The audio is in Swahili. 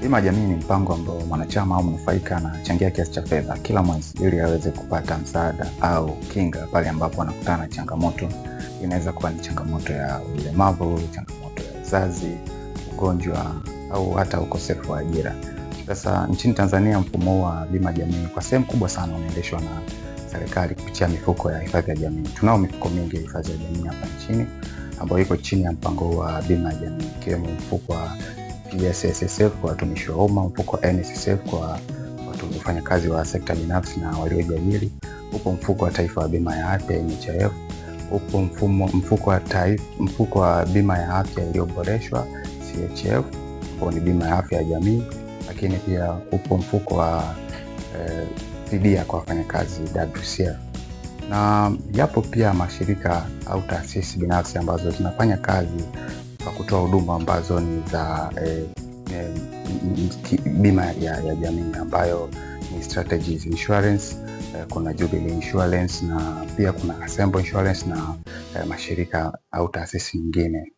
Bima ya jamii ni mpango ambao mwanachama au mnufaika anachangia kiasi cha fedha kila mwezi ili aweze kupata msaada au kinga pale ambapo anakutana na changamoto. Inaweza kuwa ni changamoto ya ulemavu, changamoto ya uzazi, ugonjwa au hata ukosefu wa ajira. Sasa nchini Tanzania, mfumo huu wa bima ya jamii kwa sehemu kubwa sana unaendeshwa na serikali kupitia mifuko ya hifadhi ya jamii. Tunao mifuko mingi ya hifadhi ya jamii hapa nchini ambayo iko chini ya mpango huu wa bima ya jamii, ikiwemo mfuko wa PSSSF kwa watumishi wa umma, mfuko wa NSSF kwa watu wafanyakazi wa sekta binafsi na waliojiajiri, upo mfuko wa taifa wa bima ya afya NHIF, upo mfuko wa bima ya afya iliyoboreshwa CHF, ambao ni bima ya afya ya jamii, lakini pia upo mfuko wa fidia kwa wafanyakazi WCF, na yapo pia mashirika au taasisi binafsi ambazo zinafanya kazi kwa kutoa huduma ambazo ni za bima ya jamii ambayo ni Strategies Insurance, kuna Jubilee Insurance na pia kuna Assemble Insurance na mashirika au taasisi nyingine.